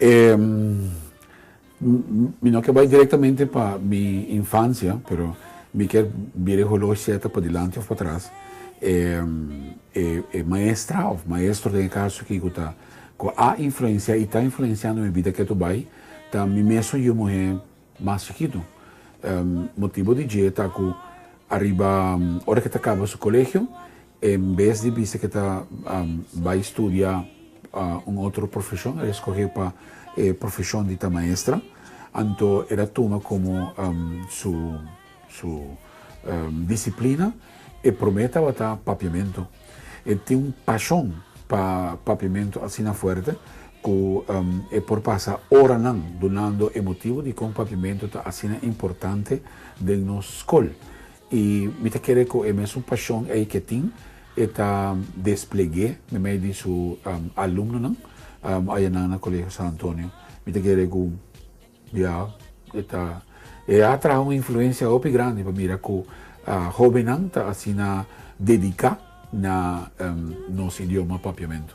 Mi no ke bai direktamente pa mi infansia, pero mi kier bira e holoshi sea ta padilanti of patras. E maestra of maestro den e kaso aki ku ta ku a influensia i ta influensiando mi bida ketu bai ta mi mesun yu muhé mas chikitu. Motibu di dje ta ku ariba ora ke ta kaba su kolegio en bes di bisa ke ta bai studia un otro profeshon, el a skohe pa e profeshon di ta maestra. Anto el a tuma komo su su disiplina e promé tabata papiamentu. E tin un pashon pa papiamentu asina fuerte ku e por pasa oranan dunando e motibu dikon papiamentu ta asina importante den nos skol. I mi ta kere ku e mesun pashon ei ke tin e ta despleg'é meimei di su alumnonan ayanan na Colegio San Antonio. Mi ta kere ku ya e ta e a traha un influensia hopi grandi pa mira ku hobennan ta asina dediká na nos idioma Papiamentu.